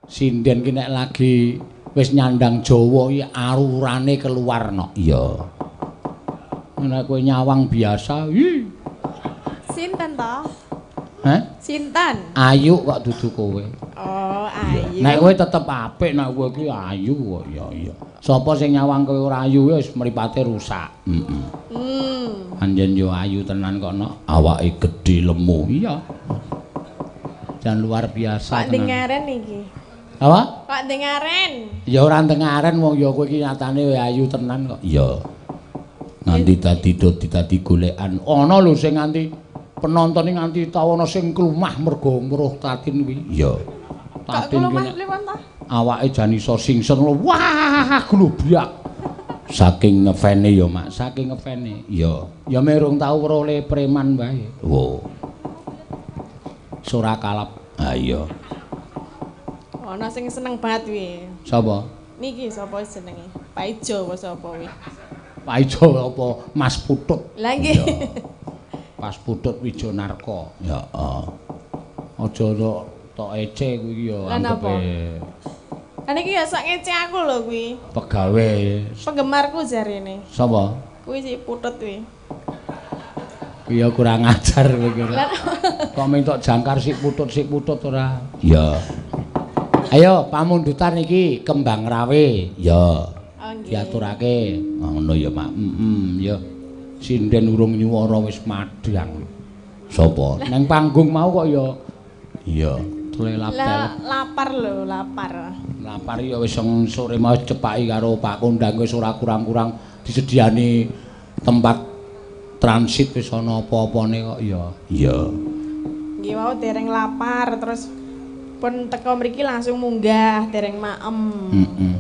Sinden ki nek lagi wis nyandang Jawa iki arurane keluar no. Iya. Nek kowe nyawang biasa, ih. Sinten to? Hah? Sinten? Ayu kok dudu kowe. Oh, ayu. Nek kowe tetep apik, nek kowe iki ayu kok. Ya iya. Sapa sing nyawang kowe ora ayu wis mripate rusak. Heeh. Anjen yo ayu tenan kok no. Awake gedhe lemu. Iya. Jan luar biasa tenan. Kok dengaren iki? Apa? Kok dengaren? Ya ora dengaren wong ya kowe iki nyatane ayu tenan kok. Iya. Nganti dadi dadi golekan. Ana lho sing nganti penonton iki nganti tau ana sing klumah mergo weruh Tatin kuwi. Iya. Tatin kuwi awake jan iso singsen lho. Wah, glubrak. Saking ngefane ya, Mak. Saking ngefane. Iya. Ya merung tau weruh le preman wae. Wo. Sora kalap. Ha iya. Ana sing seneng banget kuwi. Sapa? Niki sapa jenenge? Pak Ijo apa sapa kuwi? Pak Ijo apa Mas Putut? Lah nggih. Mas Putut Wijonarko. Heeh. Aja tok ece kuwi ya anggepe. Lah niki ya sak ngece aku lho kuwi. Pegawe. Penggemarku jarene. Sapa? Kuwi si Putut kuwi. Kuwi ya kurang ajar kowe iki ora. Kok minta jangkar si Putut ora? Iya. Ayo pamundutan iki Kembang Rawe. Ya. Diaturake. Ngono ya, Mak. Heeh, ya. Sinden urung nyuwara wis madhang. Sapa? Nang panggung mau kok ya. Iya, telelap-telep. Lapar lho, lapar. Lapar ya wis sore mau cepaki karo Pak Kondang wis ora kurang-kurang disediani tempat transit wis ana apa-apane kok ya. Iya. Nggih wau dereng lapar terus pun teko mriki langsung munggah dereng maem. Heeh.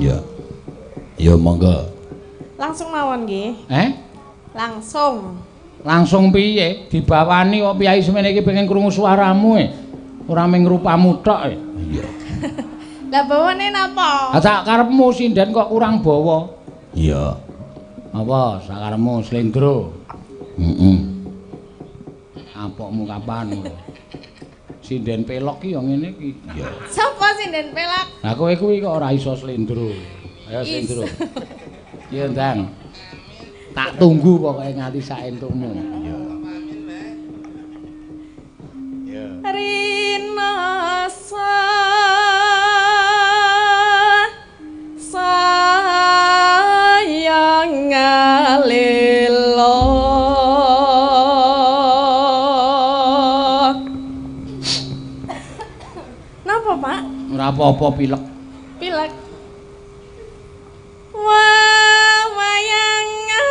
Iya. Ya monggo. Langsung mawon nggih. Eh? Langsung. Langsung piye? Dibawani kok piyai semene iki pengen krungu suaramu e. Ora mung rupamu tok e. Iya. Lah bawane napa? Ha sak karepmu sinden kok kurang bawa. Iya. Apa sak karepmu slendro? Heeh. Apokmu kapan kowe? Sinden pelok ki ya ngene iki. Iya. Sapa sinden pelok? Lah kowe kuwi kok ora iso slendro. Ayo slendro. Iya, Ndang. Tak tunggu pokoke nganti sak entukmu. Iya. Iya. Rinasa sayang ngalilo. Napa, Pak? Ora apa-apa pilek. Pilek. Wawayangan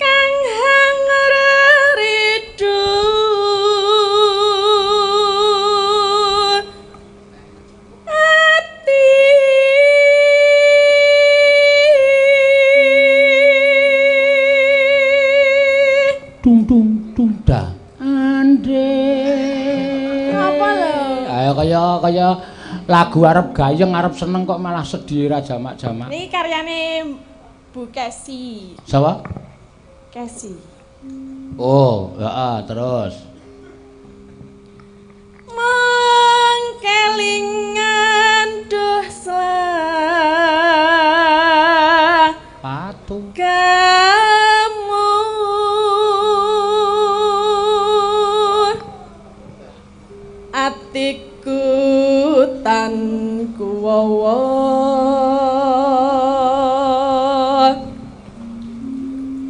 kang hangridu ati tung tung tung dah ande. Apa lho? Ayo kaya lagu arep gayeng arep seneng kok malah sedih ra jamak-jamak. Niki karyane Bu Kesi. Sapa? Kesi. Oh, heeh, terus. Mengkelingan duh patu kamu atiku tan kuwawa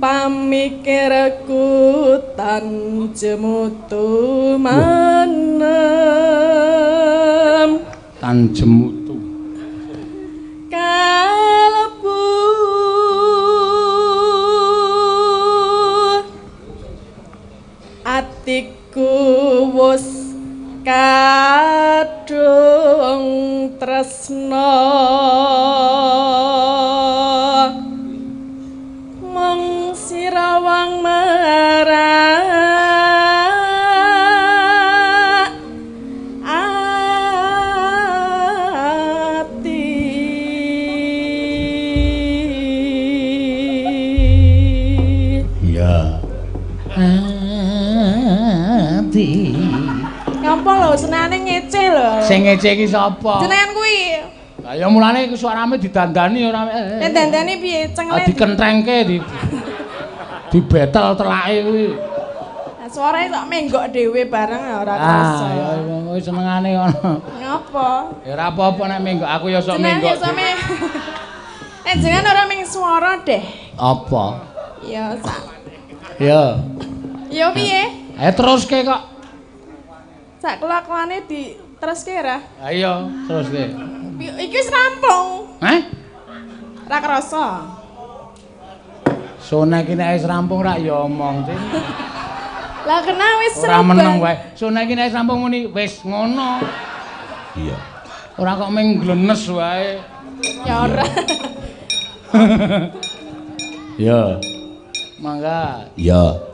pamikirku tan jemutu manem tan jemutu kalebu atiku wus kadung tresna mung sirawang merak ati. Ya. Ati. Ngapa lho senane ngece lho. Sing ngece iki sapa? Jenengan kuwi. Lah ya mulane iku suarane didandani ora. Nek dandani piye cengle? Dikentrengke di dibetel telake kuwi. Lah suarane tok menggok dhewe bareng ora kerasa. Ah ya kuwi senengane ngono. Ngapa? Ya ora apa-apa nek menggok aku ya sok menggok. Nek jenengan ora ming swara deh. Apa? Ya sak. Ya. Ya piye? Ayo teruske kok. Sak kelakuane di teruske ra? Ayo teruske. Iki wis rampung. Hah? Ra krasa. Sone iki nek wis rampung rak ya omong. Lah kena wis ora meneng wae. Sone iki nek wis rampung muni wis ngono. Iya. Ora kok mung glenes wae. Ya ora. Ya. Mangga. Ya.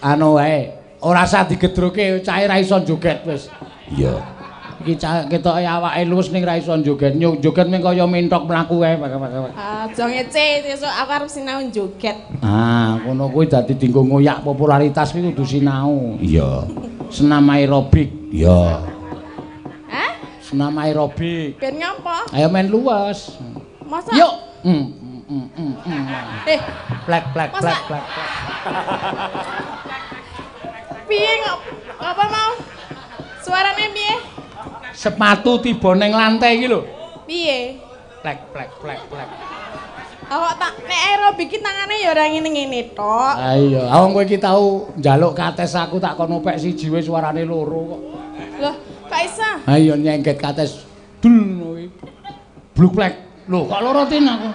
Anu wae, ora usah digedroke, cahe ra iso joget wis. Iya. Iki ketoke awake luwes ning ra iso joget. Joget mung kaya mentok mlaku wae. Aja ngece, sesuk aku arep sinau joget. Ah, ngono kuwi dadi dienggo ngoyak popularitas kuwi kudu sinau. Iya. Senam aerobik. Iya. Hah? Senam aerobik. Ben ngapa? Ayo main luwes. Masa? Yuk. Plek plek plek plek. Piye kok? Apa mau? Suarane piye? Sepatu tiba ning lantai iki lho. Piye? Plek plek plek plek. Awak tak nek aerobik iki tangane ya ora ngene-ngene tok. Ha iya, wong kowe iki tau njaluk kates aku tak kono pek siji wis suarane loro kok. Loh, kok iso? Ha iya nyengget kates dul kuwi. Bluk plek. Lho, kok loro tin aku?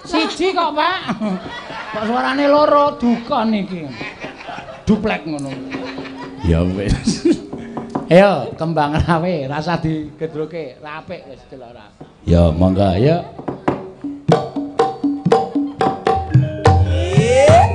Siji kok, Pak. Kok suarane loro duka niki. Duplek ngono. Ya wis. Ayo, kembang rawe, rasa digedroke, ra apik wis delok ora. Ya, monggo ayo. Yeah.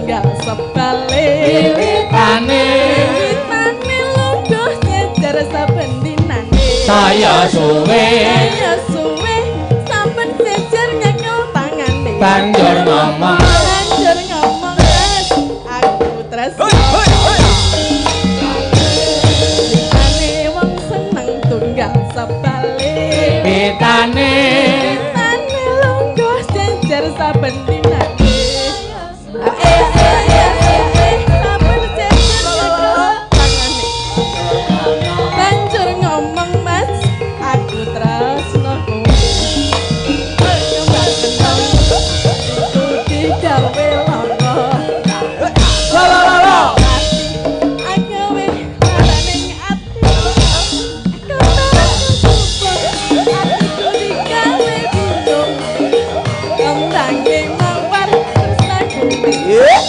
tunggal sebale. Wiwitane wiwitane lungguh jejer saben dinane. Saya suwe saya suwe saben jejer nyekel tangane. Banjur ngomong banjur ngomong mas aku tresno. Wiwitane wong seneng tunggal sebale. Wiwitane wiwitane lungguh jejer saben dinane. Saben jejer nyekel tangane. Banjur ngomong mas aku tresno kowe. Kembang kenong iku digawe lara. La la la la. Aku wis laraning ati. Atiku digawe bingung. Kembange mawar tresnaku wis.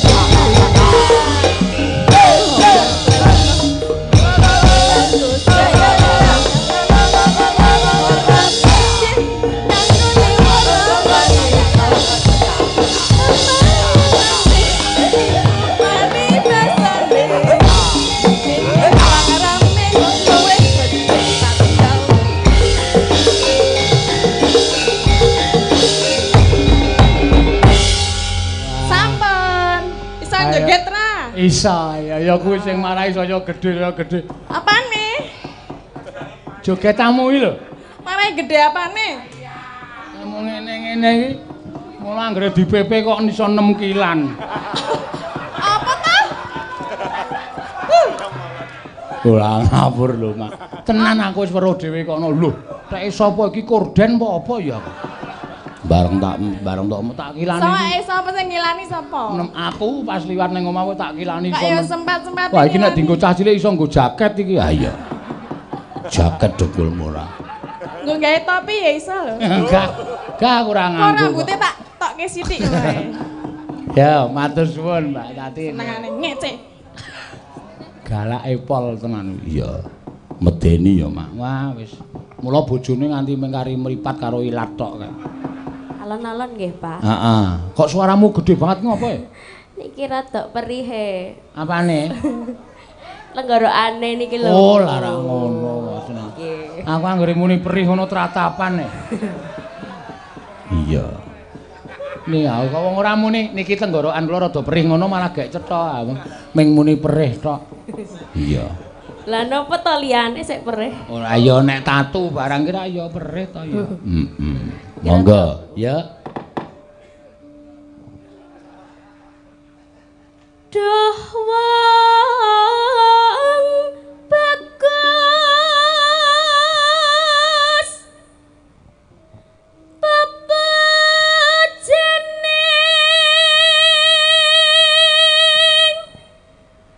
Sampun, iso joget ra? Isa ya ya kuwi sing marai saya gedhe saya gedhe. Apane? Jogetamu iki lho. Marai gedhe apane? Ngomong ngene-ngene iki mula anggere di PP kok iso 6 kilan. Apa ta? Ora ngawur lho, Mak. Tenan aku wis weruh dhewe kono. Lho, teke sapa iki korden apa apa ya aku? Bareng tak kilani. Soale sapa sing ngilani sapa? Aku pas liwat ning omahku tak kilani Kok ya sempat-sempat. Wah, iki nek dienggo cah cilik iso nggo jaket iki. Ha iya. Jaket dengkul ora. Nggo gawe topi ya iso lho. Enggak. Enggak aku ora Kok nganggo. rambute tak tokke sithik wae. Ya, matur suwun Mbak Tatin. Senengane ngece. Galake pol tenan. Iya. Medeni ya, Mak. Wah, wis. Mula bojone nganti mengkari mripat karo ilat tok kae. Alon-alon nggih, Pak. Heeh. Kok suaramu gede banget ngopo ya? Niki rada perihe. Apane? Lenggorokane niki lho. Oh, lara ngono seneng. Nggih. Aku anggere muni perih ngono tratapan e. Iya. Nih aku kok wong ora muni niki tenggorokan kula rada perih ngono malah gek cetha. Ming muni perih tok. Iya. Lah napa to liyane sik perih? Ora ya nek tatu barang kira ya perih to ya. Heeh. Monggo, ya. Duh wong bagus pepejening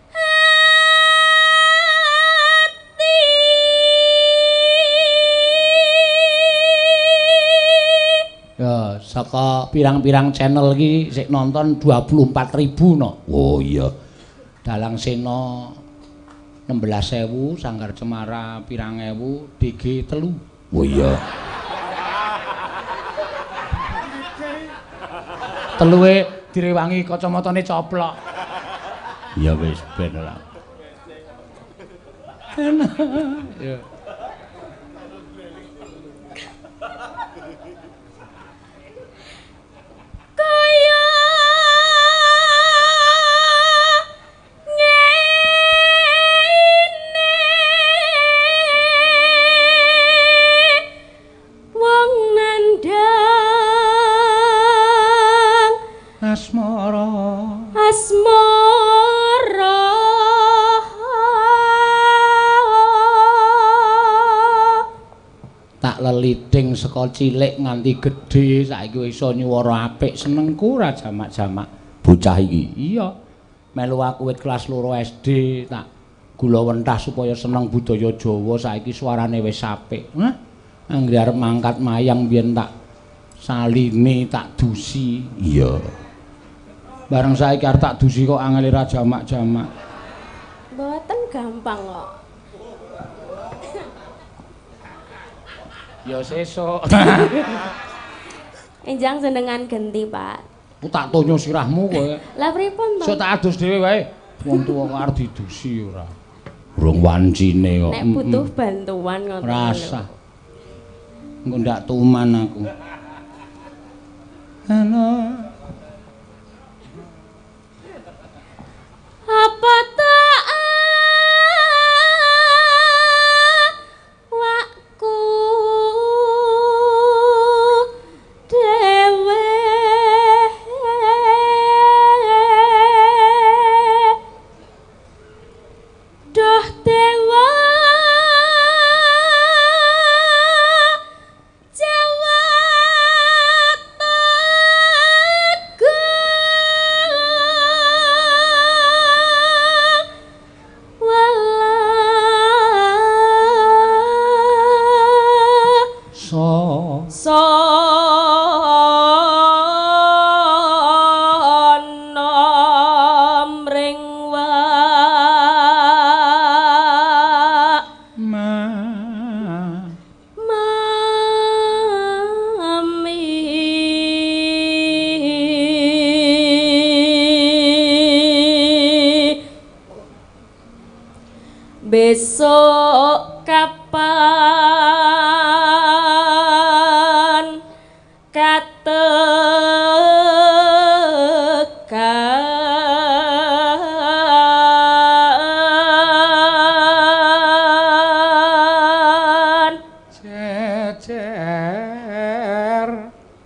ati. Ya, saka pirang-pirang channel iki sik nonton 24.000 no. Oh iya. Dalang Sena 16.000, Sanggar Cemara pirang ewu, DG 3. Oh iya. Teluwe direwangi kacamatane coplok. Ya wis ben ora. Ya. Kaya ngene wong nandhang asmara asmara. Tak leliding saka cilik nganti gedhe saiki iso nyuwara apik senengku ora jamak-jamak bocah iki. Iya. Melu aku wit kelas 2 SD tak gula wentah supaya seneng budaya Jawa saiki suarane wis apik. Hah? Anggere arep mangkat mayang biyen tak saline tak dusi. Iya. Bareng saiki arep tak dusi kok angele ra jamak-jamak. Mboten gampang kok. Ya sesuk. Enjang jenengan genti, Pak. Ku tak tonyo sirahmu kowe. Lah pripun to? Sok tak adus dhewe wae. Wong tuwa kok arep didusi ora. Urung wancine kok. Nek butuh bantuan ngoten. Rasah. Engko ndak tuman aku. Halo. Apa tak awakku dhewe doh dewa Jawa Teguh wala So sono mring wa ma mami besok kapan katekan jejer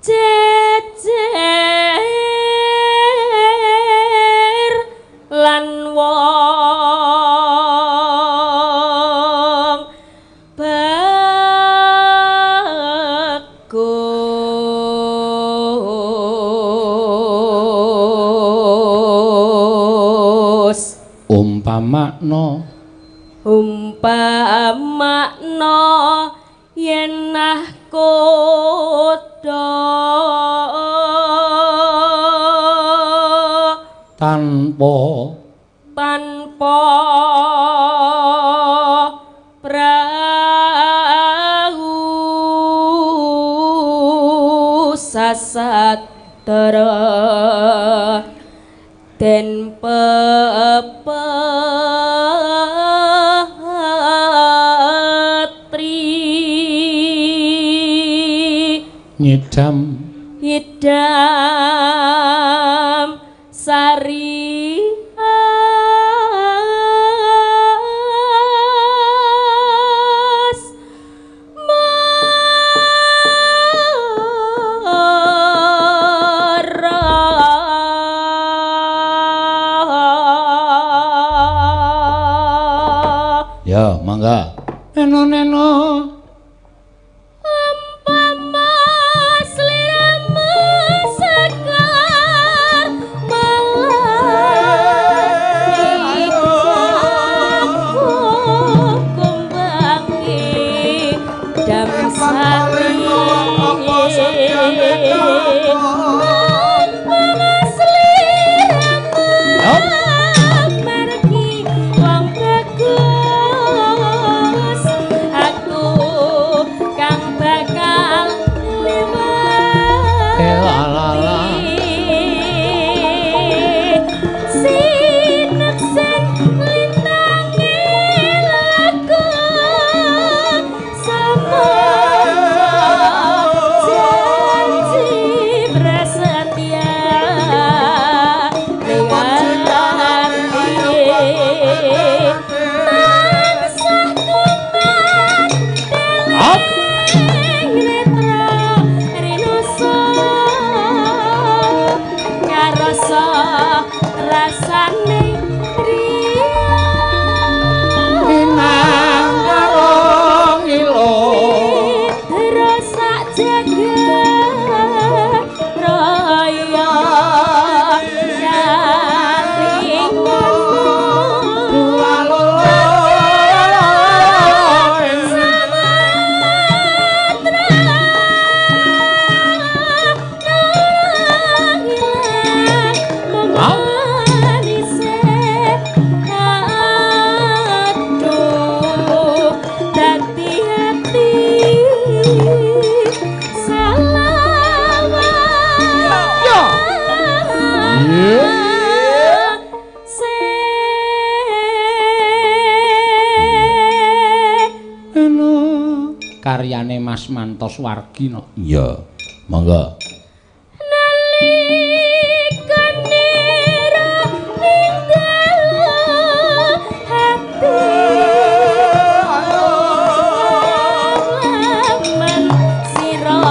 jejer lan wong bagus umpamakno umpamakno yen nahkoda tanpa tanpa prahu sasatara den pepetri nyidam nyidam sari as mara. Ya, mangga. Neno neno Umpama sliramu sekar malah aku kumbangi dam sari. Umpama sliramu margi wong bagus aku Karyane Mas Mantos Wargi no. Iya, monggo. Nalikane ra ning dalan hati laman sira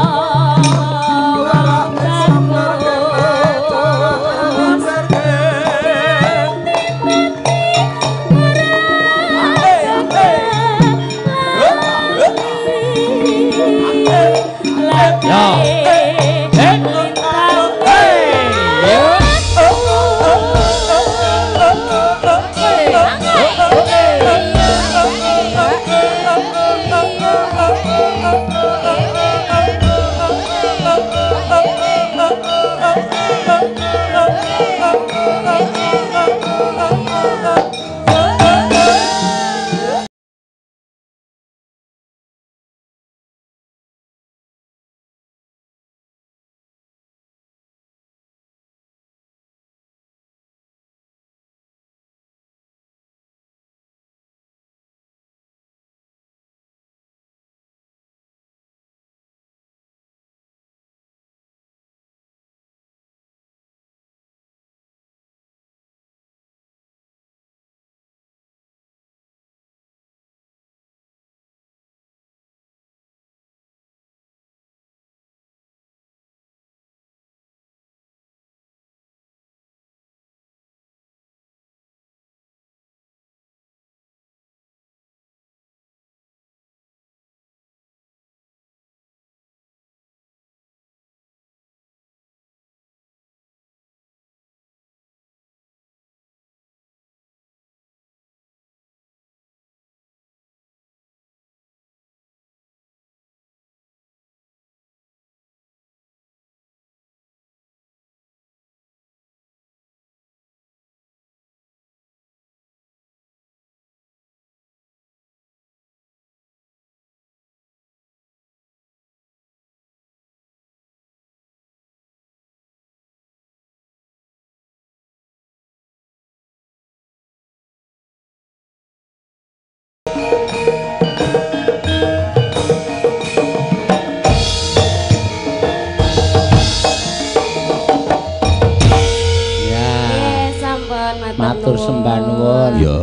Matur sembah nuwun. Ya.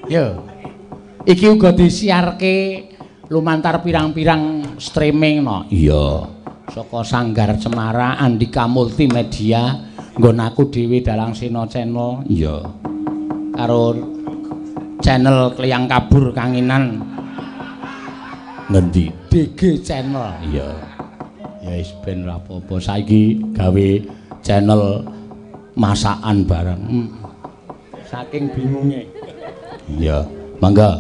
Yo. Iki uga disiarke lumantar pirang-pirang streaming no. Iya. Saka Sanggar Cemara Andika Multimedia nggon aku dhewe Dalang Sena Channel. Iya. Karo channel Kliyang Kabur Kanginan. Ngendi? DG Channel. Iya. Ya wis ben ora apa-apa saiki gawe channel masakan bareng. Saking bingunge. Iya, mangga.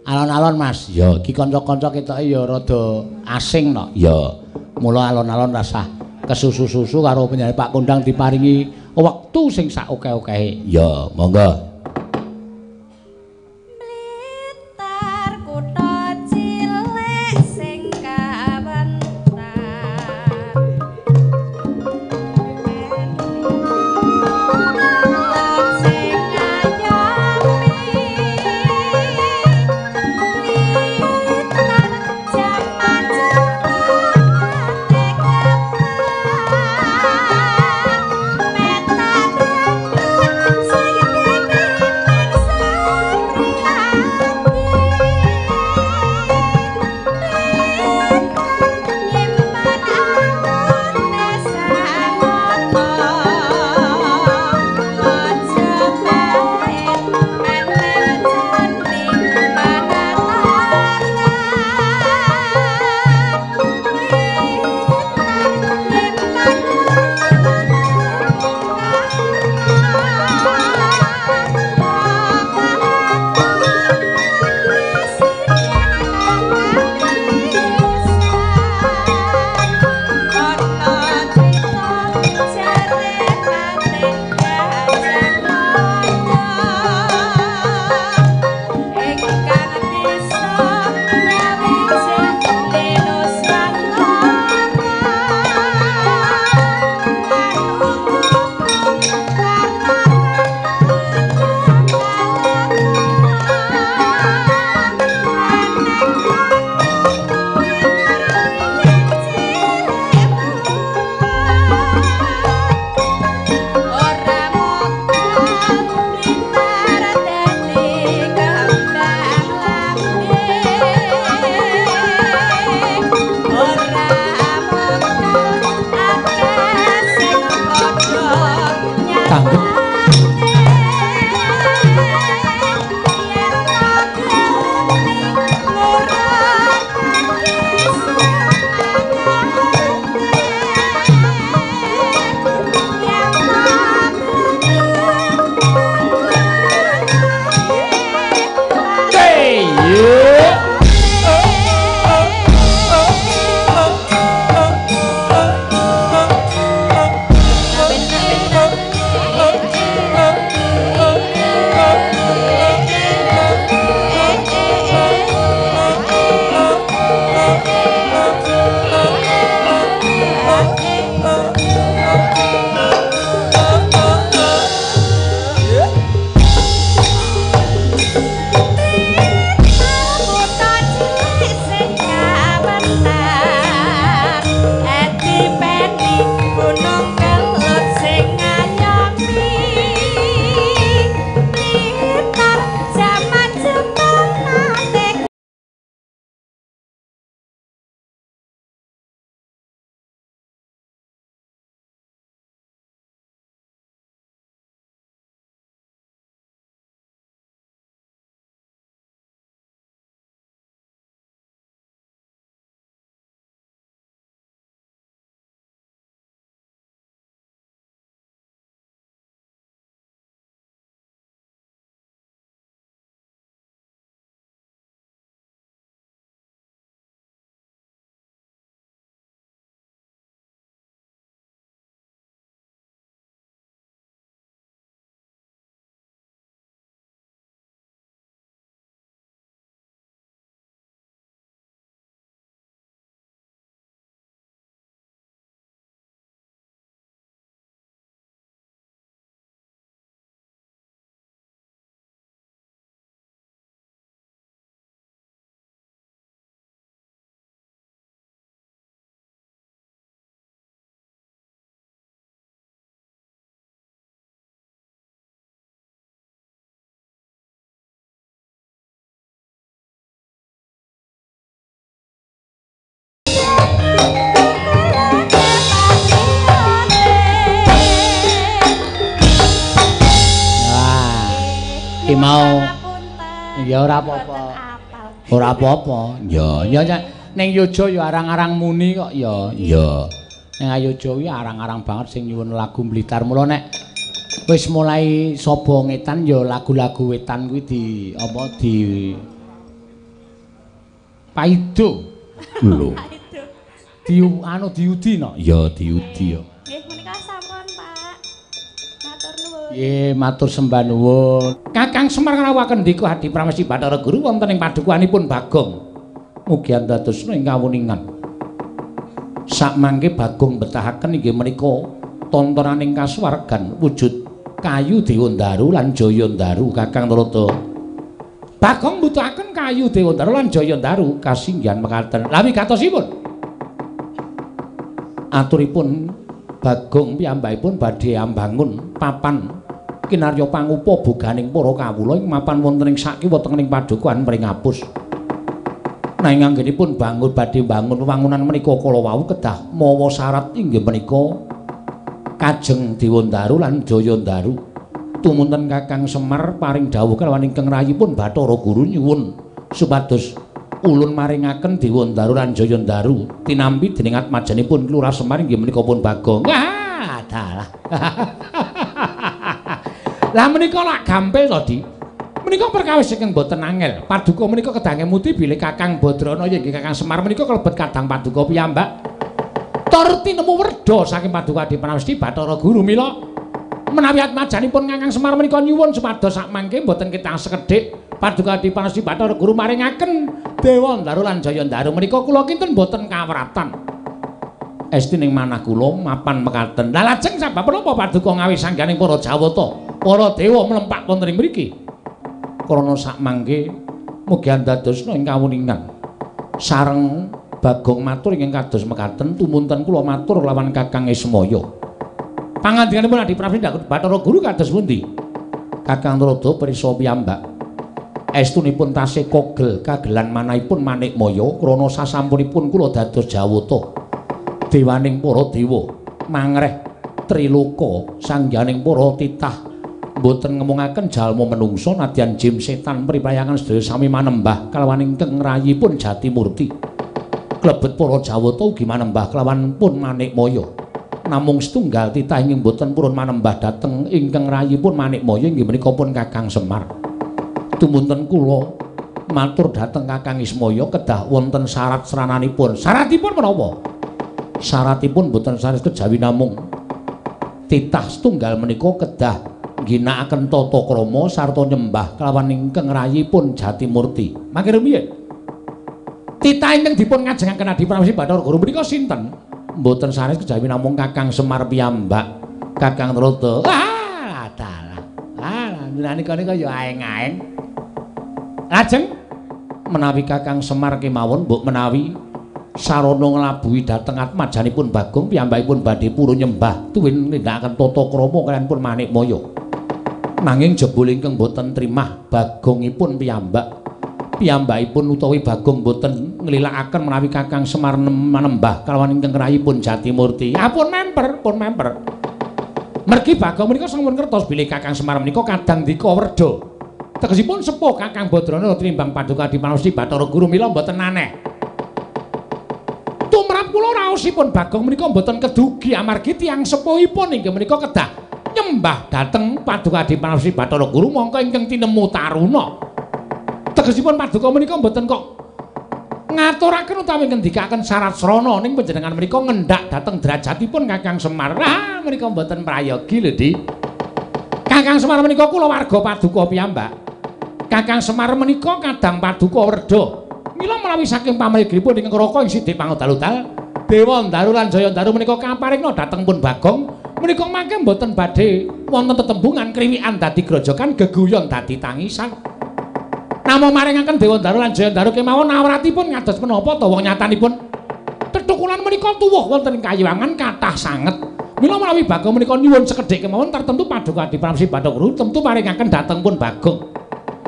Alon-alon Mas. Ya iki kanca-kanca ketoke ya rada asing no. Ya. Mula alon-alon rasah kesusu-susu karo penyanyi Pak Kondang diparingi wektu sing sak oke-okehe. Ya, monggo. Blitar kutha cilik sing kawentar. Sing ngayomi Blitar jaman jaman. Tanggep. Mau ya ora apa-apa. Ora apa-apa. Ya, ya ning Yojo ya arang-arang muni kok ya. Ya. Ning Yojo kuwi arang-arang banget sing nyuwun lagu Blitar. Mula nek wis mulai saba ngetan ya lagu-lagu wetan kuwi di apa di paido. Lho. Di anu diudi no. Ya diudi ya. Nggih menika sampun, Pak. Matur nuwun. Nggih, matur sembah nuwun. Kakang Semar ngrawuhaken ndika Hadi Pramesti Bathara Guru wonten ing padukuhanipun Bagong. Mugi andadosna ing kawuningan. Sakmangke Bagong betahaken inggih menika tontonaning kasuwargan wujud kayu Dewandaru lan Jayandaru Kakang Narada. Bagong mbutuhaken kayu Dewandaru lan Jayandaru kasinggihan mekaten. Lah wigatosipun aturipun Bagong piyambakipun badhe ambangun papan kinarya pangupa boganing para kawula ing mapan wonten ing sakiwa tengening padukuhan Pringapus. Nanging anggenipun bangun badhe bangun wewangunan menika kala wau kedah mawa syarat inggih menika Kajeng Dewandaru lan Jayandaru. Tumunten Kakang Semar paring dawuh kalawan ingkang rayipun Bathara Guru nyuwun supados ulun maringaken Dewandaru lan Jayandaru tinampi dening atmajanipun Lurah Semar inggih menika pun Bagong. Wah, dalah. Lah menika lak gampil to, Di. Menika perkawis ingkang boten angel. Paduka menika kedah ngemuti bilih Kakang Badrana ya inggih Kakang Semar menika kalebet kadang paduka piyambak. Tur tinemu werda saking paduka Adi Pramesti Bathara Guru mila menawi atmajanipun Kakang Semar menika nyuwun supados sakmangke boten ketang sekedhik paduka Adi Pramesti Bathara Guru maringaken Dewandaru lan Jayandaru menika kula kinten boten kawratan. Esti ning manah kula mapan mekaten. Lah lajeng sabab menapa paduka ngawi sangganing para Jawata, para dewa mlempak wonten ing mriki? Krana sakmangke mugi andadosna ing kawuningan. Sareng Bagong matur ingkang kados mekaten tumunten kula matur lawan Kakang Ismaya. Pangandikanipun Adi Pramesti Bathara Guru kados pundi? Kakang Narada pirsa piyambak. Estunipun tasih kogel kagelan manahipun Manikmaya krana sasampunipun kula dados Jawata. Dewaning para dewa mangreh Triloka sangyaning para titah mboten ngemungaken jalma menungsa nadyan jim setan priprayangan sedaya sami manembah kalawan ingkang rayipun Jatimurti. Klebet para Jawata ugi manembah kelawan pun Manikmaya. Namung setunggal titah ingkang boten purun manembah dhateng ingkang rayipun Manikmaya inggih menika pun Kakang Semar. Tumunten kula matur dhateng Kakang Ismaya kedah wonten syarat srananipun. Syaratipun menapa? Syaratipun boten sanes kejawi namung titah setunggal menika kedah ngginakaken tata krama sarta nyembah kelawan ingkang rayipun Jatimurti. Mangke rumiyin titah ingkang dipun ngajengaken Adi Pramesti Bathara Guru menika sinten? Mboten sanes kejawi namung Kakang Semar piyambak. Kakang Trada. Ah, dalah. Ah, nalika nika ya aeng-aeng. Lajeng menawi Kakang Semar kemawon mbok menawi sarana nglabuhi dhateng atmajanipun Bagong piyambakipun badhe purun nyembah tuwin nindakaken tata krama kaliyan pun Manikmaya. Nanging jebul ingkang boten trimah Bagongipun piyambak. Piyambakipun utawi Bagong boten nglilakaken menawi Kakang Semar manembah kalawan ingkang rayipun Jatimurti. Ah, pun memper, pun memper. Mergi Bagong menika sampun ngertos bilih Kakang Semar menika kadang dika werda. Tegesipun sepuh Kakang Badrana tinimbang Paduka Adipramesti Bathara Guru mila mboten aneh. Tumrap kula raosipun Bagong menika mboten kedugi amargi tiyang sepuhipun inggih menika kedah nyembah dhateng Paduka Adipramesti Bathara Guru mongko ingkang tinemu taruna. Tegesipun paduka menika mboten kok ngaturaken utawi ngendikaken syarat srana ning panjenengan menika ngendak dhateng derajatipun Kakang Semar. Ah, menika mboten prayogi lho, Dik. Kakang Semar menika kula warga paduka piyambak. Kakang Semar menika kadang paduka werda. Mila menawi saking pamrigipun ingkang Raka ing Sidik Pangodal-udal, Dewa Ndaru lan Jaya Ndaru menika kaparingna dhateng pun Bagong menika mangke mboten badhe wonten tetembungan kriwikan dadi grojogan geguyon dadi tangisan. Namung maringaken Dewa Ndaru lan Jaya Ndaru kemawon awratipun ngados menapa ta wong nyatanipun tetukulan menika tuwuh wonten ing kayiwangan kathah sanget. Mila menawi Bagong menika nyuwun sekedhik kemawon tertentu Paduka Adipramesti Bathara Guru tentu paringaken dhateng pun Bagong.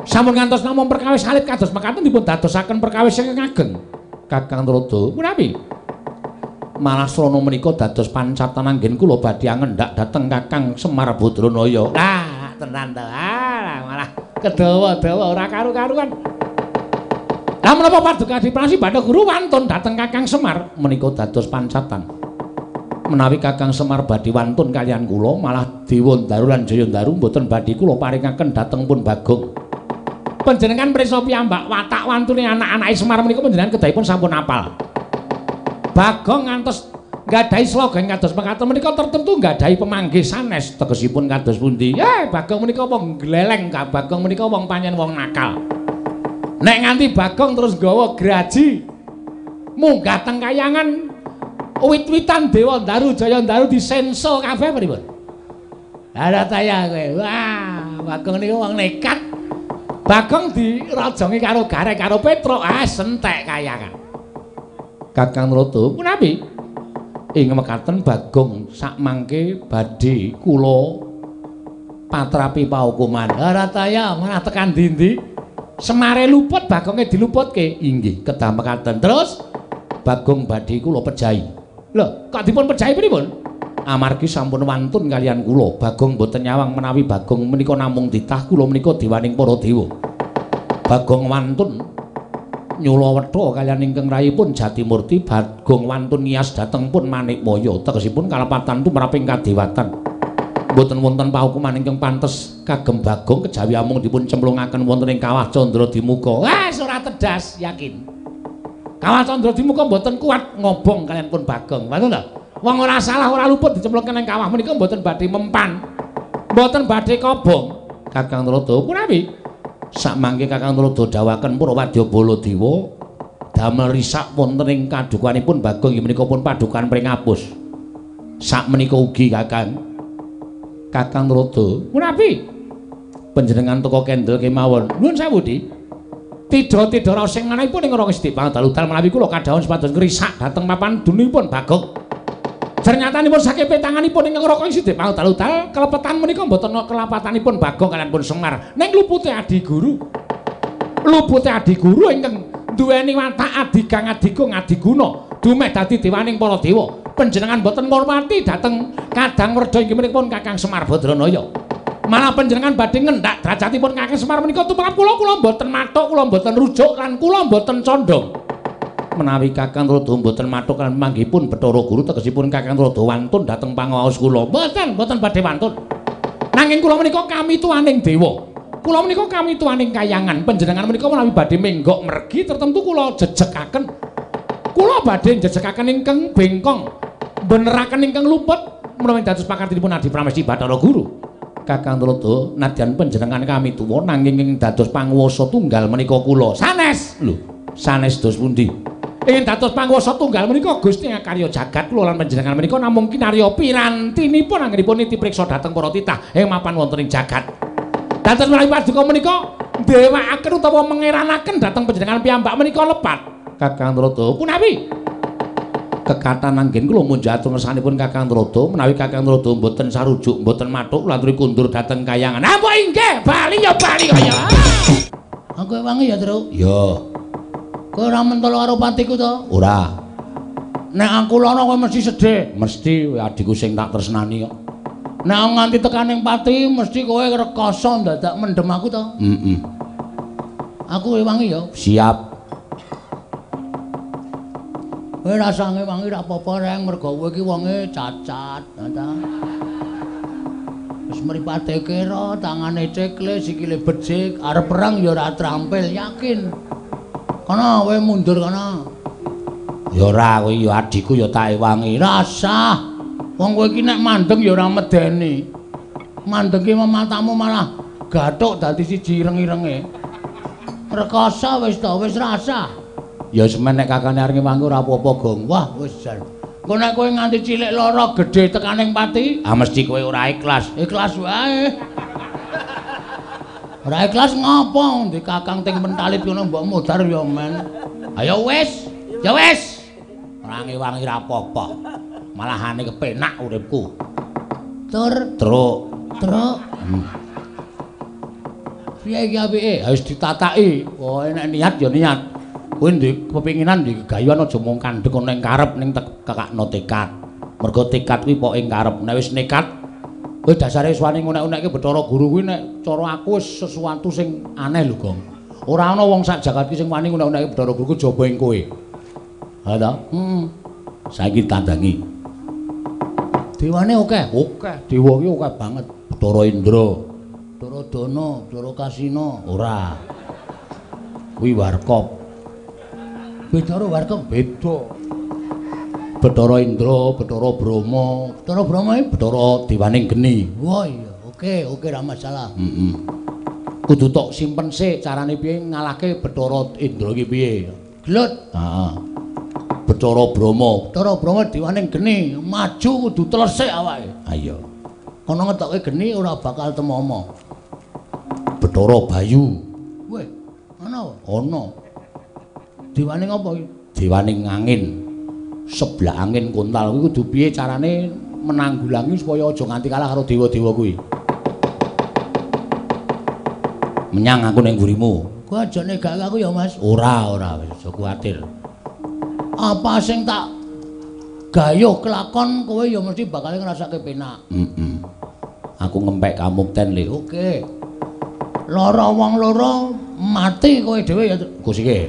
Sampun ngantos namung perkawis alit kados mekaten dipun dadosaken perkawis ingkang ageng. Kakang Trada, menawi malah srana menika dados pancatan anggen kula badhe ngendak dhateng Kakang Semar Badranaya. Lah, tenan ta. Ah, malah kedawa-dawa ora karu-karuan. Lah menapa Paduka Adipramesti Bathara Guru wantun dhateng Kakang Semar menika dados pancatan. Menawi Kakang Semar badhe wantun kaliyan kula malah Dewa Ndaru lan Jaya Ndaru mboten badhe kula paringaken dhateng pun Bagong. Panjenengan prisa piyambak watak wantune anak-anake Semar menika panjenengan kedahipun sampun apal. Bagong ngantos nggadahi slogan kados mekaten menika tertentu nggadahi pemanggih sanes tegesipun kados pundi? Bagong menika wong gleleng, Bagong menika wong pancen wong nakal. Nek nganti Bagong terus nggawa graji munggah teng kayangan wit-witan Dewa Ndaru Jaya Ndaru disenso kabeh pripun? Lah ta ya kowe. Wah, Bagong niku wong nekat. Bagong dirajongi karo Gareng karo Petruk, ah sentek kayangan. Kakang Trada, punapi? Ing mekaten Bagong sakmangke badhe kula patrapi paukuman. Ora ta ya, malah tekan ndi-ndi. Semare luput Bagonge diluputke. Inggih, kedah mekaten. Terus Bagong badhe kula pejahi. Lho, kok dipun pejahi pripun? Amargi sampun wantun kaliyan kula. Bagong mboten nyawang menawi Bagong menika namung titah kula menika dewaning para dewa. Bagong wantun nyula wetha kaliyan ingkang rayipun Jatimurti. Bagong wantun ngiyas dhateng pun Manikmaya. Tegesipun kalepatan tumraping kadewatan. Mboten wonten paukuman ingkang pantes kagem Bagong kejawi amung dipun cemplungaken wonten ing kawah Candra Dimuka. Wah, ora tedas, yakin. Kawah Candra Dimuka mboten kuat ngobong kaliyan pun Bagong. Ngoten lho. Wong ora salah ora luput dicemplungke nang kawah menika mboten badhe mempan. Mboten badhe kobong. Kakang Trada punawi? Sakmangke Kakang Trada dawaken para wadya Baladewa damel risak wonten ing kadukanipun Bagong inggih menika pun padukan pringapus. Sakmenika ugi Kakang. Kakang Trada punawi? Panjenengan teka kendel kemawon. Nuwun sewu, Dik. Tidha-tidha raos sing manahipun ing Raka Sidik Pangadal-udal menawi kula kadhawuhan supados ngrisak dhateng papan dunipun Bagong. Ternyatanipun saking petanganipun ingkang Raka Sidik Pangadal-udal kelepetan menika mboten kelapatanipun Bagong kaliyan pun Semar. Ning lupute adi guru. Lupute adi guru ingkang duweni watak adigang adigung adiguna dumeh dadi dewaning para dewa. Panjenengan boten ngurmati dhateng Kadang Werda inggih menika pun Kakang Semar Badranaya. Malah panjenengan badhe ngendak derajatipun Kakang Semar menika tumrap kula, kula mboten mathuk, kula mboten rujuk lan kula mboten condong. Menawi Kakang Tuladha mboten mathuk lan manggihipun Bathara Guru tegesipun Kakang Tuladha wantun dhateng pangaos kula. Mboten, mboten badhe wantun. Nanging kula menika kami tuaning dewa. Kula menika kami tuaning kayangan. Panjenengan menika menawi badhe menggok mergi tertentu kula jejekaken. Kula badhe njejekaken ingkang bengkong, beneraken ingkang luput menawi dados pakartinipun Adi Pramesti Bathara Guru. Kakang Tuladha nadyan panjenengan kami tuwa nanging ing dados panguwasa tunggal menika kula. Sanes. Lho, sanes dos pundi? Ing dados panguwasa tunggal menika Gusti ngakarya jagat kula lan panjenengan menika namung kinarya pirantinipun anggenipun niti priksa dhateng para titah ing mapan wonten ing jagat. Dados menawi paduka menika ndewakaken utawa mengeranaken dhateng panjenengan piyambak menika lepat. Kakang Tuladha punawi kekatan anggen kula munjuk atur ngersanipun Kakang Tuladha menawi Kakang Tuladha mboten sarujuk mboten mathuk kula aturi kundur dhateng kayangan. Ah mbok inggih bali ya bali kaya. Aku ewangi ya, Truk. Ya. Kowe ora mentolo karo patiku to? Ora. Nek aku lara kowe mesti sedih. Mesti adikku sing tak tresnani kok. Nek aku nganti tekan ning pati mesti kowe rekoso ndadak mendem aku to? Heeh. Aku ewangi ya. Siap. Kowe rasane wangi ra apa-apa reng mergo kowe iki wonge cacat, ta. Wis mripate kera, tangane cekle, sikile becik, arep perang ya ora trampil, yakin. Kono kowe mundur kono. Ya ora kowe ya adikku ya tak ewangi. Rasah. Wong kowe iki nek mandeng ya ora medeni. Mandeng ki matamu malah gathuk dadi siji ireng-irenge. Rekoso wis to, wis rasah. Ya semen nek kakane arep ngewangi ora apa-apa, Gong. Wah, wis jan. Engko nek kowe nganti cilik lara gedhe tekan ning pati, ah mesti kowe ora ikhlas. Ikhlas wae. Ora ikhlas ngopo? Ndi kakang ting mentalit ngono mbok modar ya men. Ayo wis, ya wis. Ora ngewangi ora apa-apa. Malahane kepenak uripku. Tur, truk, truk. Piye iki apike? Wis ditataki. Pokoke nek niat ya niat. Kowe ndek kepinginan ndek gayuan aja mung kandhek ana ing karep ning kekakno tekad. Mergo tekad kuwi pok ing karep. Nek wis nekat, kowe dasare wis wani ngunek-unekke Bathara Guru kuwi nek cara aku wis sesuatu sing aneh lho, Gong. Ora ana wong sak jagat iki sing wani ngunek-unekke Bathara Guru ku jaba ing kowe. Ha ta? Heeh. Saiki tandangi. Dewane akeh, akeh. Dewa iki akeh banget. Bathara Indra, Bathara Dana, Bathara Kasina. Ora. Kuwi Warkop. Bathara Warkop beda. Bathara Indra, Bathara Brahma, Bathara Brahma iki Bathara dewaning geni. Wah iya, oke, oke ra masalah. Heeh. Kudu tok simpen sik carane piye ngalahke Bathara Indra iki piye. Gelut. Heeh. Bathara Brahma, Bathara Brahma dewaning geni, maju kudu telesik awake. Ha iya. Kono ngetoke geni ora bakal temomo. Bathara Bayu. Weh, ana? Ana. Dewaning apa iki? Dewaning angin. Sebelah angin kontal kuwi kudu piye carane menanggulangi supaya aja nganti kalah karo dewa-dewa kuwi. Menyang aku ning mburimu. Kowe aja negake aku ya, Mas. Ora, ora, wis aja kuwatir. Apa sing tak gayuh kelakon kowe ya mesti bakal ngrasake penak. Heeh. Aku ngempek kamukten le. Oke. Lara wong loro mati kowe dhewe ya, Gus iki.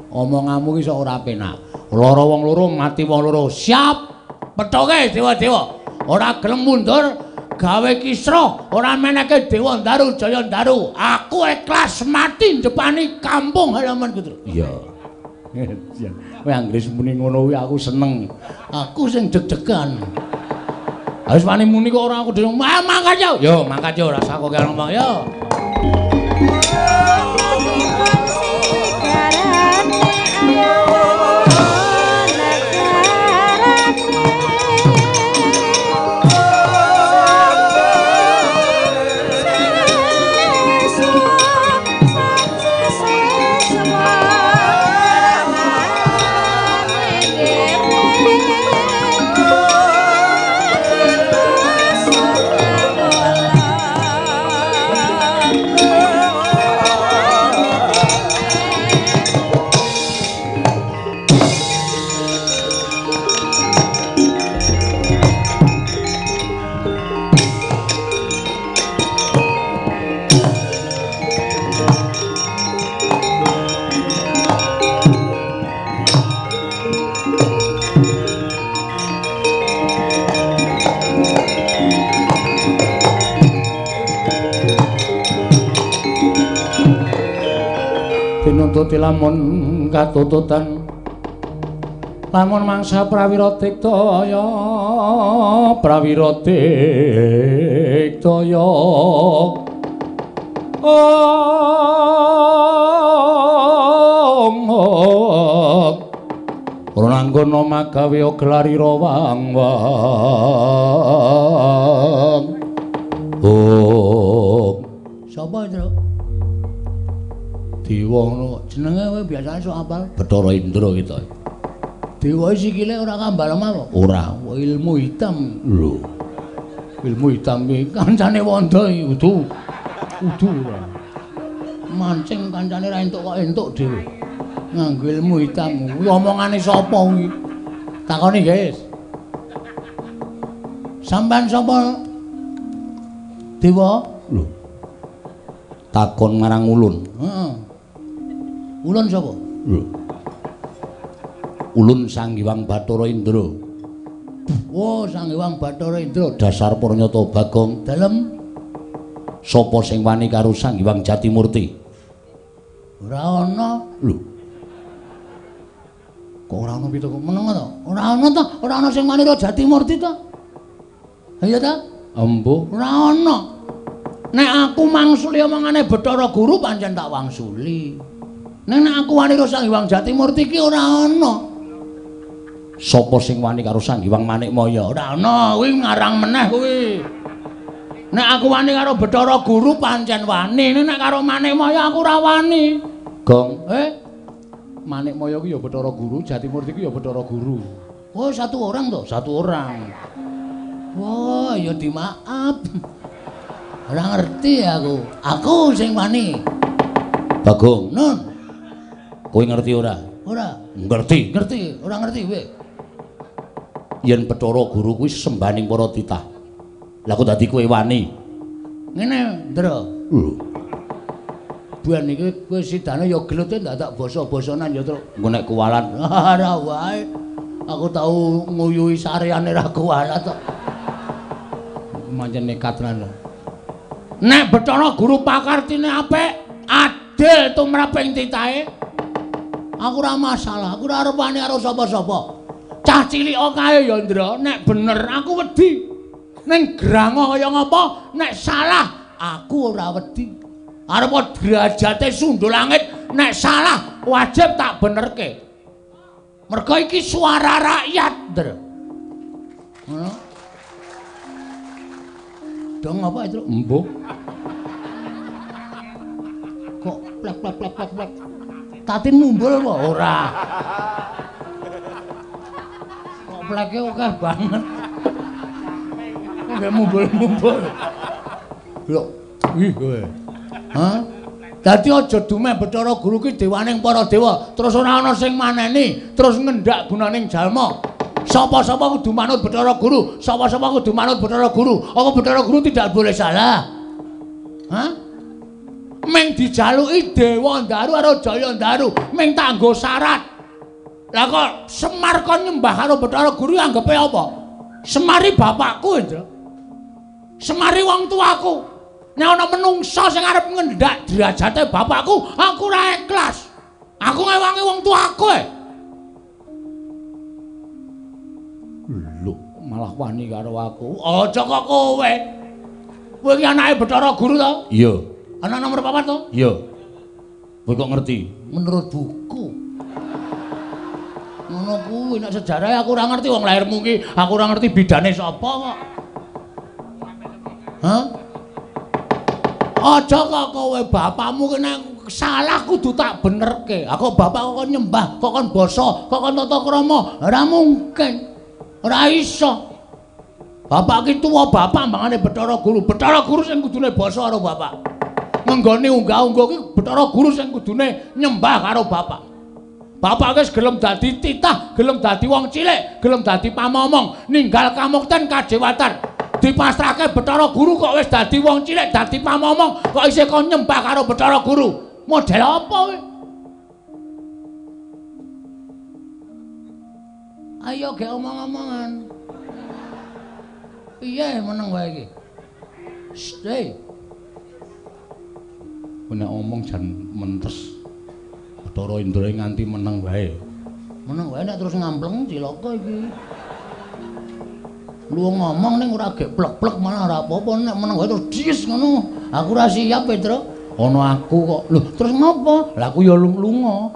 Omonganmu iki sok ora penak. Lara wong loro mati wong loro. Siap. Pethoke dewa-dewa. Ora gelem mundur gawe kisruh, ora meneke Dewa Ndaru Jaya Ndaru. Aku ikhlas mati ndepani kampung halaman Putra. Iya. Kowe anggere muni ngono kuwi aku seneng. Aku sing deg-degan. Wis wani muni kok ora aku dhewe. Mangkat yo. Yo, mangkat yo rasa kok ngomong yo. Oh. Pamundhute lamun katututan lamun mangsa prawira diktaya prawira diktaya om ora anggono magawe gelarira wang wang om. Sapa Indra? Dewa ngono jenenge kowe biasane sok apal Bathara Indra kita. Dewa sikile ora kambal apa? Ora, ilmu hitam. Lho. Ilmu hitam iki kancane wanda iki kudu. Kudu ora. Mancing kancane ra entuk kok entuk dhewe. Nganggo ilmu hitam. Kuwi omongane sapa kuwi? Takoni, guys. Sampeyan sapa? Dewa? Lho. Takon marang ulun. Heeh. Ulun sapa? Lho. Ulun Sang Hyang Bathara Indra. Oh, Sang Hyang Bathara Indra, dasar purnyata Bagong. Dalem sapa sing wani karo Sang Hyang Jatimurti? Ora ana. Lho. Kok ora ana pitu kok meneng to? Ora ana to, ora ana sing wani karo Jatimurti to? Iya ta? Embuh, ora ana. Nek aku mangsuli omongane Bathara Guru pancen tak wangsuli. Nek nek aku wani karo Sang Hyang Jatimurti ki ora ana. Sapa sing wani karo Sang Hyang Manikmaya? Ora ana, kuwi ngarang meneh kuwi. Nek aku wani karo Bathara Guru pancen wani, nek karo Manikmaya aku ora wani. Gong, Manikmaya ki ya Bathara Guru, Jatimurti ki ya Bathara Guru. Oh, satu orang to? Satu orang. Wah, ya dimaaf. Ora ngerti aku. Aku sing wani. Bagong, Nun. Kowe ngerti ora? Ora. Ngerti, ngerti, ora ngerti kowe. Yen Bathara Guru kuwi sembaning para titah. Lah kok dadi kowe wani? Ngene, Ndra. Lho. Buan iki kowe sidane ya gelute ndak basa-basanan ya, Truk. Engko nek kuwalan, ora wae. Aku tau nguyuhi sareane ra kuwalat kok. Mancen nekat tenan. Nek Bathara Guru pakartine apik, adil tumrap ing titahe. Aku ora masalah, aku ora arep wani karo sapa-sapa. Cah cilik kae ya, Ndra, nek bener aku wedi. Ning grango kaya ngapa, nek salah aku ora wedi. Arep derajate sundul langit, nek salah wajib tak benerke. Mergo iki suara rakyat, Ndra. Ngono. Dong apa itu? Embuh. Kok plek plek plek plek plek. Tatin mumbul apa? Ora. Kok pleke akeh banget. Kok gak mumbul-mumbul. Lho, ih kowe. Hah? Dadi aja dumeh Bathara Guru ki dewaning para dewa, terus ora ana sing maneni, terus ngendak gunaning jalma. Sapa-sapa kudu manut Bathara Guru, sapa-sapa kudu manut Bathara Guru. Apa Bathara Guru tidak boleh salah? Hah? Meng dijaluki Dewa Ndaru karo Jaya Ndaru, meng tak nggo syarat. Lah kok Semar kon nyembah karo Bathara Guru anggepe apa? Semari bapakku, Indra. Semari wong tuaku. Nek ana menungsa sing arep ngendak derajate bapakku, aku ora ikhlas. Aku ngewangi wong tuaku. Lho, malah wani karo aku. Aja kok kowe. Kowe iki anake Bathara Guru to? Iya. Anak nomor 4 to? Iya. Kowe kok ngerti? Menurut buku. Ngono kuwi nek sejarah aku ora ngerti wong lahirmu ki, aku ora ngerti bidane sapa kok. Hah? Aja kok kowe bapakmu ki nek salah kudu tak benerke. Aku bapak kok nyembah, kok kon basa, kok kon tata krama, ora mungkin. Ora iso. Bapak ki tuwa bapak mangane Bathara Guru. Bathara Guru sing kudune basa karo bapak. Ngenggone unggah-ungguh ki Bathara Guru sing kudune nyembah karo bapak. Bapak wis gelem dadi titah, gelem dadi wong cilik, gelem dadi pamomong, ninggal kamukten kajewatan. Dipasrahke Bathara Guru kok wis dadi wong cilik, dadi pamomong, kok isih kon nyembah karo Bathara Guru. Model apa kowe? Ayo gek omong-omongan. Piye meneng wae iki? Stay. Nek omong jan mentes. Bathara Indra nganti meneng wae. Meneng wae nek terus ngampleng cilaka iki. Lu ngomong ning ora gek plek-plek malah ora apa-apa, nek meneng wae terus dies ngono. Aku ora siap, Petro. Ana aku kok. Lho, terus ngopo? Lah aku ya lunga.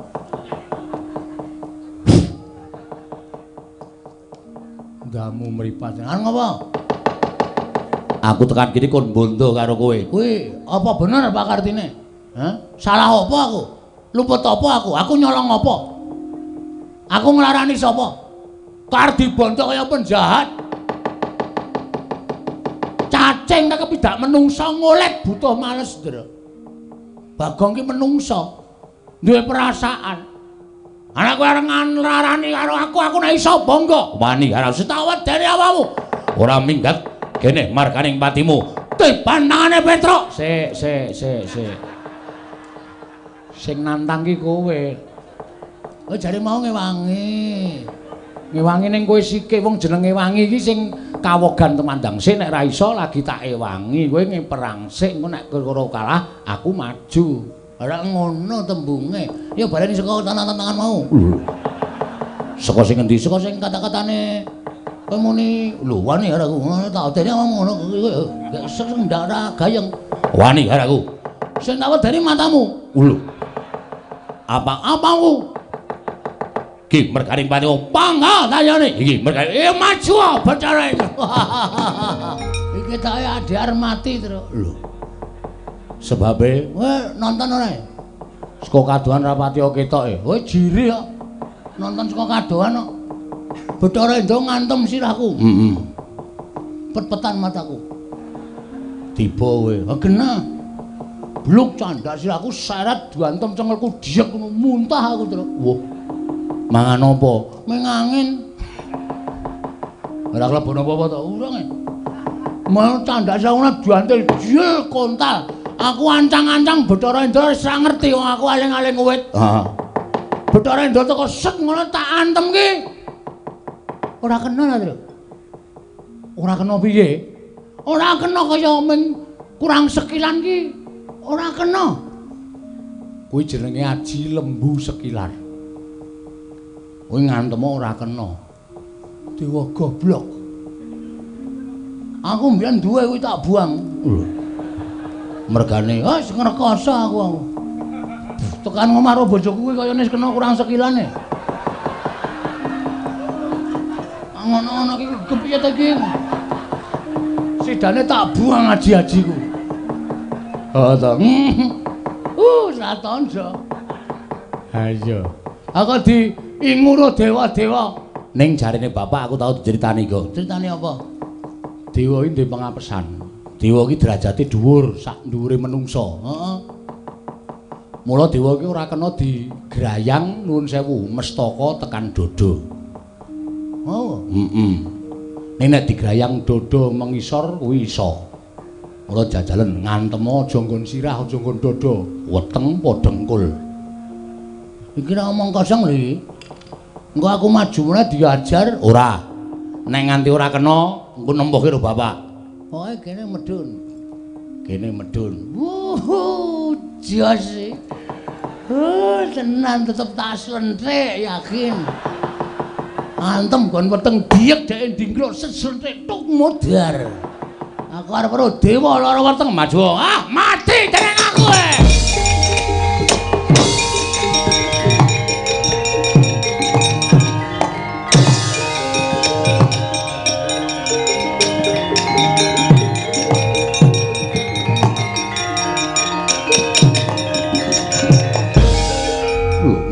Ndamu mripat. Arep ngopo? Aku tekan kene kon bondo karo kowe. Kuwi apa bener Pak Kartine? Hah? Salah apa aku? Luput apa aku? Aku nyolong apa? Aku nglarani sapa? Kardi bondo kaya penjahat. Cacing nek kepidak menungsa ngolet butuh males, Ndra. Bagong ki menungsa, duwe perasaan. Anak kowe arep nglarani karo aku, aku nek iso bangga. Wani karo setawet dene awakmu. Ora minggat kene marganing patimu. Tiban tangane Petruk. Sik, sik, sik, sik. Sing nantang ki kowe. Oh jare mau ngewangi. Ngewangi ning kowe sike wong jenenge wangi iki sing kawogan temandang sik nek ra iso lagi tak ewangi. Kowe ngeperang sik engko nek karo kalah aku maju. Ora ngono tembunge. Ya baleni saka tangan-tangan mau. Saka sing endi? Saka sing kata-katane kowe muni lho wani karo aku. Tak odene ngomong ngono gak sing ndak ora gayeng. Wani karo aku. Sing tak wedeni matamu. Lho. Apa-apamu? Ki merganing patimu pangga tayane. Iki merganing maju Bathara Indra. Iki tak adhar mati, Tru. Lho. Sebabe kowe nonton ora? Saka kadohan ra patiya ketoke. Kowe jiri kok. Nonton saka kadohan kok. Bathara Indra ngantem sirahku. Heeh. Pet-petan mataku. Tiba kowe. Ha genah. Bluk candak sirahku seret diantem cengelku diek ngono muntah aku, Tru. Wah. Mangan apa? Meng angin. Ora klebon apa-apa to, urung e. Mau candak sirahku diantil jel kontal. Aku ancang-ancang Bathara Indra wis ora ngerti wong aku aling-aling wit. Heeh. Bathara Indra teko set ngono tak antem ki. Ora kena ta, Tru? Ora kena piye? Ora kena kaya ming kurang sekilan ki. Ora kena. Kuwi jenenge aji lembu sekilan. Kuwi ngantem ora kena. Dewa goblok. Aku mbiyen duwe kuwi tak buang. Lho. Mergane wis ngrekoso aku. Tekan omah karo bojoku kuwi kayane wis kena kurang sekilane. Ngono-ngono iki kepiye ta iki? Sidane tak buang aji-ajiku. Oh ta. Satonjo. Ha iya. Aku diinguro dewa-dewa. Ning jarene bapak aku tau diceritani kok. Critane apa? Dewa iki duwe pengapesan. Dewa iki derajate dhuwur sak dhuwure menungsa. Heeh. Mula dewa iki ora kena digrayang nuwun sewu mestaka tekan dodo. Oh, heeh. Ning nek digrayang dodo mengisor kuwi iso. Mula jajalen ngantem aja nggon sirah, aja nggon dodo, weteng apa dengkul. Iki ora omong kosong lho iki. Engko aku maju meneh diajar ora. Nek nganti ora kena, engko nempuhke karo bapak. Pokoke kene medun. Kene medun. Wuh, jos. Tenan tetep tak slenthik yakin. Antem gon weteng diek dhek ndingkluk slenthik tuk modar. Aku arep karo dewa lara weteng maju. Ah, mati dening aku.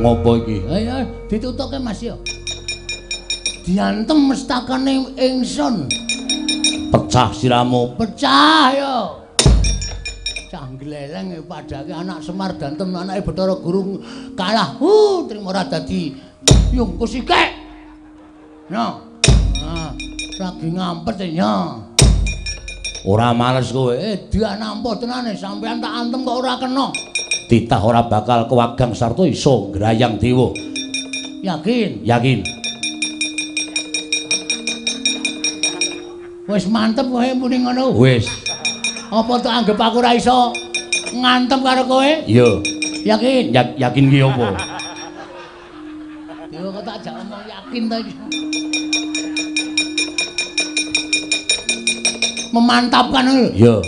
Ngopo iki? Ayo ditutuke Mas ya. Diantem mestakane ingsun. Pecah siramu, pecah yo. Cah gleleng padake anak Semar dantem anake Bathara Guru kalah. Trimo ora dadi yungku sikek. No. Nah, lagi ngampet ya. Ora males kowe. Dia nampa tenane sampean tak antem kok ora kena. Titah ora bakal kewagang sarta iso ngrayang dewa. Yakin? Yakin. Wis mantep kowe muni ngono. Wis. Apa tak anggap aku ora iso ngantem karo kowe? Iya. Yakin? Yakin ki apa? Yakin ta iki. Memantapkan lho. Ya.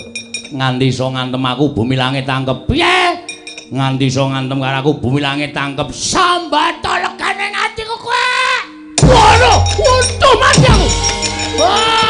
Nganti iso ngantem aku bumi langit tangkep. Piye? Nganti iso ngantem karo aku bumi langit tangkep. Sambata legane atiku kowe. Waduh, untuh mati aku. Wah.